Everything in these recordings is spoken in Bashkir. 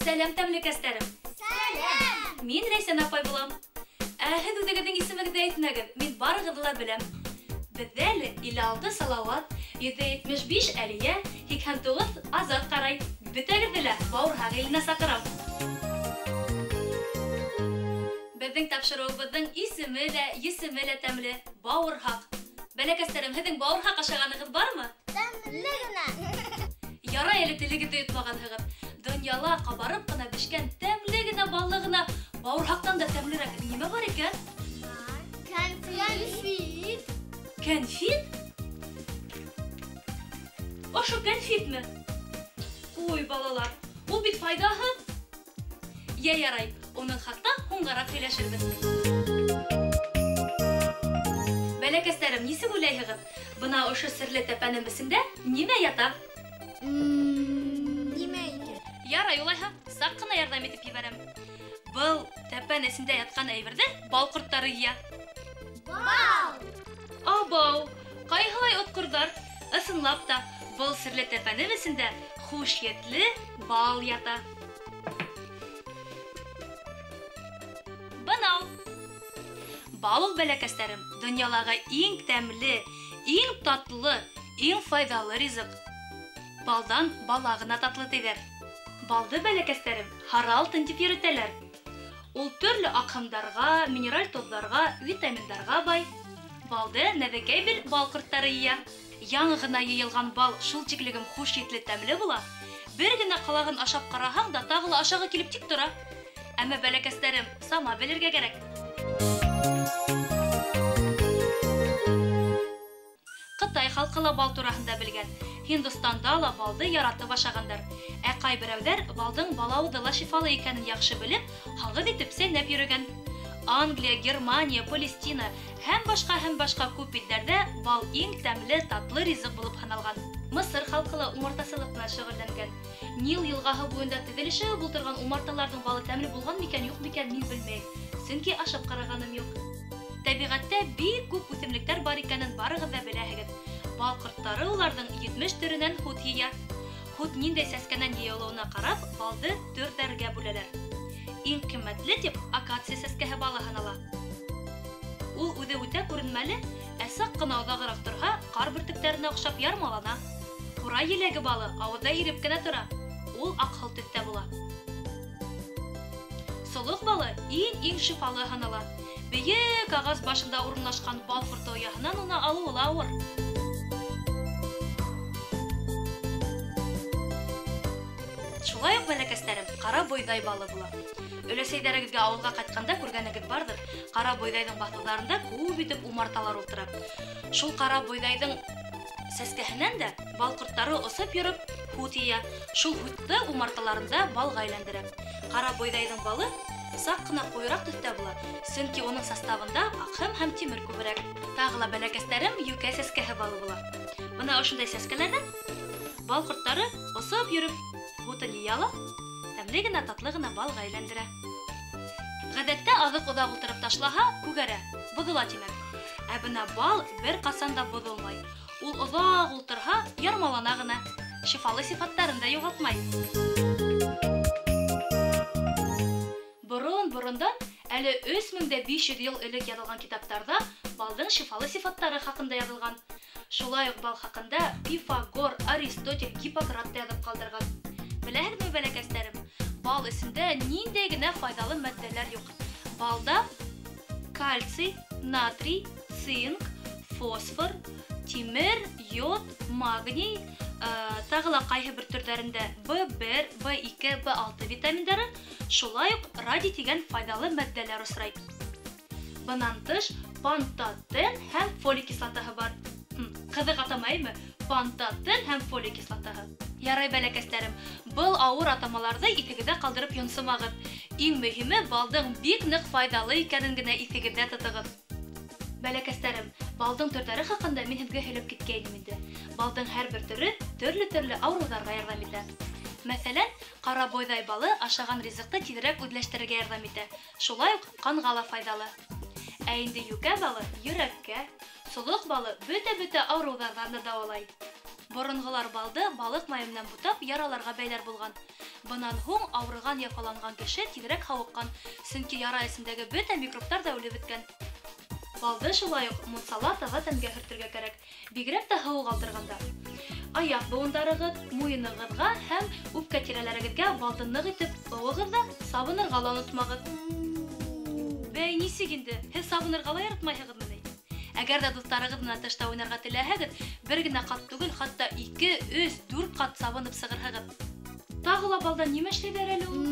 Сәләм, тәмлекәстәрем! Сәләм! Мин Рәйсән апай булам. Ә һеҙ үҙегеҙҙең исемегеҙҙе әйтмәгеҙ, мин барығыҙҙы ла беләм. Беҙҙә әле 56 Салауат, 175 Әлиә, 89 Азат ҡарай. Бөтәгеҙҙе лә Бауырһаҡ иленә саҡырам. Беҙҙең тапшырыуыбыҙҙың исеме лә, есеме лә тәмле — Бауырһаҡ. Бәләкәстәрем, һеҙҙең бауырһаҡ ашағанығыҙ бармы? Тәмле генә. Ярай әле телегеҙҙе йотмағанһығыҙ. Донъяла ҡабарып ҡына бешкән тәмле генә, баллы ғына бауырһаҡтан да тәмлерәк нимә бар икән? Кәнфит. Кәнфит? Ошо кәнфитме? Ой, балалар, ул бит файҙаһыҙ. Йә, ярай, уның хаҡта һуңғараҡ һөйләшербеҙ. Бәләкәстәрем, нисек уйлайһығыҙ? Бына ошо серле тәпәнең эсендә нимә ята? Нимә икән? Ярай, улайһа, саҡ ҡына ярҙам итеп ебәрәм. Был тәпән эсендә ятҡан әйберҙе бал ҡорттары йыя. Бал! Абау, ҡайһылай отҡорҙар! Ысынлап та, был серле тәпәнең эсендә хуш еҫле бал ята. Бына ул. Бал ул, бәләкәстәрем, донъялағы иң тәмле, иң татлы, иң файҙалы ризыҡ. Балдан бала ғына татлы тиҙәр. Балды, бәләкәстәрем, һары алтын тип йөрөтәләр. Ул төрлө аҡһымдарға, минераль тоҙҙарға, витаминдарға бай. Балды нәҙекәй бер бал ҡорттары йыя. Яңы ғына йыйылған бал шул тиклегем хуш еҫле тәмле була. Бер генә ҡалағын ашап ҡараһаң да тағы ла ашағы килеп тик тора. Әммә, бәләкәстәрем, сама белергә кәрәк. Ҡытай халҡы ла бал тураһында белгән. Һиндостанда ла балды яратып ашағандар. Ә ҡайберәүҙәр балдың балауыҙы ла шифалы икәнен яҡшы белеп, һағыҙ итеп сәйнәп йөрөгән. Англия, Германия, Палестина һәм башҡа һәм башҡа күп илдәрҙә бал иң тәмле, татлы ризыҡ булып һаналған. Мысыр халҡы ла умартасылыҡ менән шөғөлләнгән. Нил йылғаһы буйында теҙелешеп ултырған умарталарҙың балы тәмле булған микән, юҡ микән, мин белмәйем. Сөнки ашап ҡарағаным юҡ. Тәбиғәттә бик күп үҫемлектәр бар икәнен барығыҙ ҙа беләһегеҙ. Бал ҡорттары уларҙың 70 төрөнән һут йыя. Һут ниндәй сәскәнән йыйылыуына ҡарап, балды төрҙәргә бүләләр. Иң ҡиммәтле тип акация сәскәһе балы һанала. Ул үҙе үтә күренмәле, ә саҡ ҡына оҙағыраҡ торһа, ҡар бөртөктәренә оҡшап ярмалана. Ҡурай еләге балы ауыҙҙа иреп кенә тора. Ул аҡһыл төҫтә була. Солоҡ балы иң-иң шифалы һанала. Бейек ағас башында урынлашҡан бал ҡорто ояһынан уны алыуы ла ауыр. Шулай уҡ, бәләкәстәрем, ҡара бойҙай балы була. Өләсәйҙәрегеҙгә ауылға ҡайтҡанда күргәнегеҙ барҙыр, ҡара бойҙайҙың баҫыуҙарында күп итеп умарталар ултыра. Шул ҡара бойҙайҙың сәскәһенән дә бал ҡорттары осоп йөрөп һут йыя. Шул һутты умарталарында балға әйләндерә. Ҡара бойҙайҙың балы саҡ ҡына ҡуйыраҡ төҫтә була, сөнки уның составында аҡһым һәм тимер күберәк. Тағы ла, бәләкәстәрем, йүкә сәскәһе балы була. Бына ошондай сәскәләрҙән бал ҡорттары осоп йөрөп һутын йыя ла, тәмле генә, татлы ғына балға әйләндерә. Ғәҙәттә аҙыҡ оҙаҡ ултырып ташлаһа, күгәрә, боҙола тимәк. Ә бына бал бер ҡасан да боҙолмай. Ул оҙаҡ ултырһа, ярмалана ғына, шифалы сифаттарын да юғалтмай. Борон-борондан, әле 3500 йыл элек яҙылған китаптарҙа балдың шифалы сифаттары хаҡында яҙылған. Шулай уҡ бал хаҡында Пифагор, Аристотель, Гиппократ та яҙып ҡалдырған. Беләһегеҙме, бәләкәстәрем, бал эсендә ниндәй генә файҙалы матдәләр юҡ. Балда кальций, натрий, цинк, фосфор, тимер, йод, магний, тағы ла ҡайһы бер төрҙәрендә B1, B2, B6 витаминдары, шулай уҡ радий тигән файҙалы матдәләр осрай. Бынан тыш пантотен һәм фолий кислотаһы бар. Ҡыҙыҡ атамаймы? Пантотен һәм фолий кислотаһы. Ярай, бәләкәстәрем, был ауыр атамаларҙы иҫегеҙҙә ҡалдырып йонсомағыҙ. Иң мөһиме балдың бик ныҡ файҙалы икәнен генә иҫегеҙҙә тотоғоҙ. Бәләкәстәрем, балдың төрҙәре хаҡында мин һеҙгә һөйләп киткәйнем инде. Балдың һәр бер төрө төрлө-төрлө ауырыуҙарға ярҙам итә. Мәҫәлән, ҡара бойҙай балы ашаған ризыҡты тиҙерәк үҙләштерергә ярҙам итә. Шулай уҡ ҡанға ла файҙалы. Ә инде йүкә балы йөрәккә, солоҡ балы бөтә-бөтә ауырыуҙарҙан да дауалай. Боронғолар балды балыҡ майы менән бутап яраларға бәйләр булған. Бынан һуң ауырыған, яфаланған кеше тиҙерәк һауыҡҡан, сөнки яра эсендәге бөтә микробтар да үлеп бөткән. Балды шулай уҡ мунсала таҙа тәнгә һөртөргә кәрәк, бигерәк тә һыуыҡ алдырғанда. Аяҡ быуындарығыҙ, муйынығыҙға һәм үпкә тирәләрегеҙгә балды ныҡ итеп ыуығыҙ ҙа сабынырға ла онотмағыҙ. Бәй, нисек инде? Һеҙ сабынырға ла яратмайһығыҙмы ни? Әгәр ҙә дуҫтарығыҙ менән тышта уйнарға теләһәгеҙ, бер генә ҡат түгел, хатта 2, 3, 4 ҡат сабынып сығырһығыҙ. Тағы ла балдан нимә эшләйҙәр әле ул?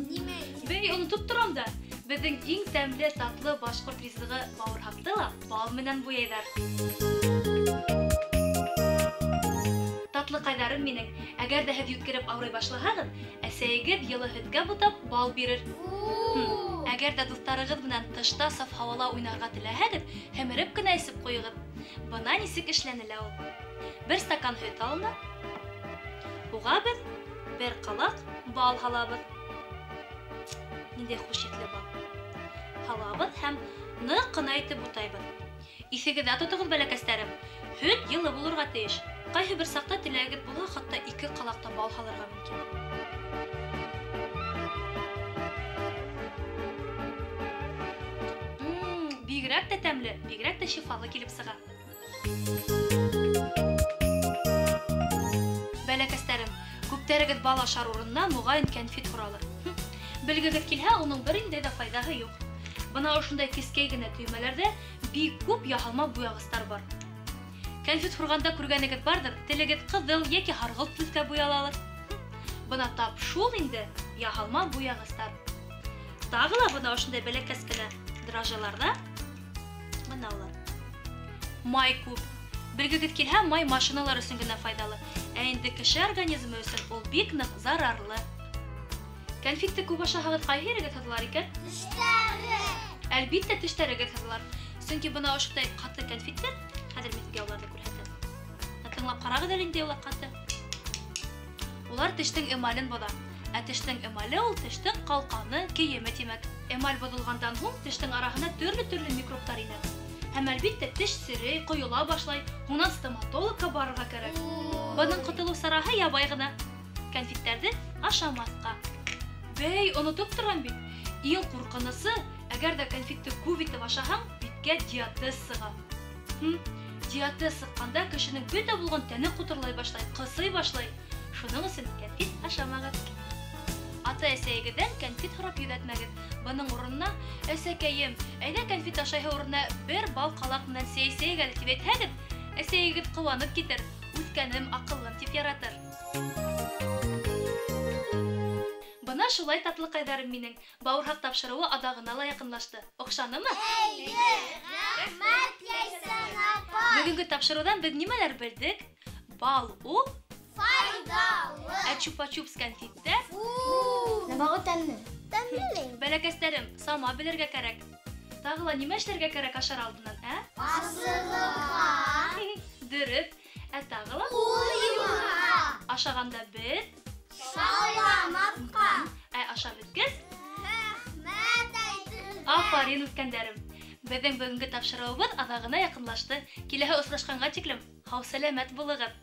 Нимә? Бәй, онотоп торам да. Беҙҙең иң тәмле татлы башҡорт ризығы бауырһаҡты ла бал менән буяйҙар. Татлыҡайҙарым минең, әгәр ҙә һеҙ йүткереп ауырый башлаһағыҙ, әсәйегеҙ йылы һөткә бутап бал бирер. Әгәр ҙә дуҫтарығыҙ менән тышта саф һауала уйнарға теләһәгеҙ, һемереп кенә эсеп ҡуйығыҙ. Бына нисек эшләнелә ул. Бер стакан һөт алына. Уға беҙ бер ҡалаҡ бал һалабыҙ. Ниндәй хуш еҫле бал. Һалабыҙ һәм ныҡ ҡына итеп бутайбыҙ. Иҫегеҙҙә тотоғоҙ, бәләкәстәрем, һөт йылы булырға тейеш. Ҡайһы бер саҡта теләгегеҙ булһа, хатта 2 ҡалаҡ та бал һалырға мөмкин. Бигерәк тә тәмле, бигерәк тә шифалы килеп сыға. Бәләкәстәрем, күптәрегеҙ бал ашар урынына моғайын кәнфит һоралыр. Белгегеҙ килһә, уның бер ниндәй ҙә файҙаһы юҡ. Бына ошондай кескәй генә төймәләрҙә бик күп яһалма буяғыстар бар. Кәнфит һурғанда күргәнегеҙ барҙыр, телегеҙ ҡыҙыл йәки һарғылт төҫкә буялалыр. Бына тап шул инде яһалма буяғыстар. Тағы ла бына ошондай бәләкәс кенә дрожжаларҙа бына улар. Май күп. Белгегеҙ килһә, май машиналар өсөн генә файҙалы. Ә инде кеше организмы өсөн ул бик ныҡ зарарлы. Кәнфитте күп ашаһағыҙ, ҡайһы ерегеҙ һыҙлар икән? Тештәре. Әлбиттә, тештәрегеҙ һыҙлар. Сөнки бына ошондай ҡаты кәнфиттәр, хәҙер мин һеҙгә уларҙы күрһәтәм. Тыңлап ҡарағыҙ әле инде, улар ҡаты. Улар тештең эмален боҙа. Ә тештең эмале ул тештең ҡалҡаны, кейеме тимәк. Эмаль боҙолғандан һуң тештең араһына төрлө-төрлө микробтар инә. Һәм әлбиттә теш серей, ҡойола башлай, һуңынан стоматологка барырға кәрәк. Бының ҡотолоу сараһы ябай ғына. Кәнфиттәрҙе ашамаҫҡа. Бәй, онотоп торам бит. Иң ҡурҡынысы, әгәр ҙә кәнфитте күп итеп ашаһаң, биткә диатез сыға. Диатез сыҡҡанда кешенең бөтә булған тәне ҡутырлай башлай, ҡысый башлай. Шуның өсөн кәнфит ашамағыҙ. Ата-әсәйегеҙҙән кәнфит һорап йөҙәтмәгеҙ. Бының урынына, әсәкәйем, әйҙә кәнфит ашайһы урынына бер бал ҡалаҡ менән сәй эсәйек әле тип әйтһәгеҙ, әсәйегеҙ ҡыуанып китер, үҫкәнем, аҡыллым тип яратыр. Бына шулай, татлыҡайҙарым минең, бауырһаҡ тапшырыуы аҙағына ла яҡынлашты. Оҡшанымы? Эйе, рәхмәт, Ләйсән апай. Бөгөнгө тапшырыуҙан беҙ нимәләр белдек? Бал ул файҙалы. Ә чупа-чупс кәнфиттә? Нәмәгә тәмле? Тәмле. Бәләкәстәрем, сама белергә кәрәк. Тағы ла нимә эшләргә кәрәк ашар алдынан, ә? Асылырға. Дөрөҫ. Ә тағы ла? Ҡул йыуырға. Ашағанда беҙ шауламаҫҡа. Ә ашап бөткәс? Рәхмәт әйтергә. Афарин, үҫкәндәрем. Беҙҙең бөгөнгө тапшырыуыбыҙ аҙағына яҡынлашты. Киләһе осрашҡанға тиклем һау-сәләмәт булығыҙ.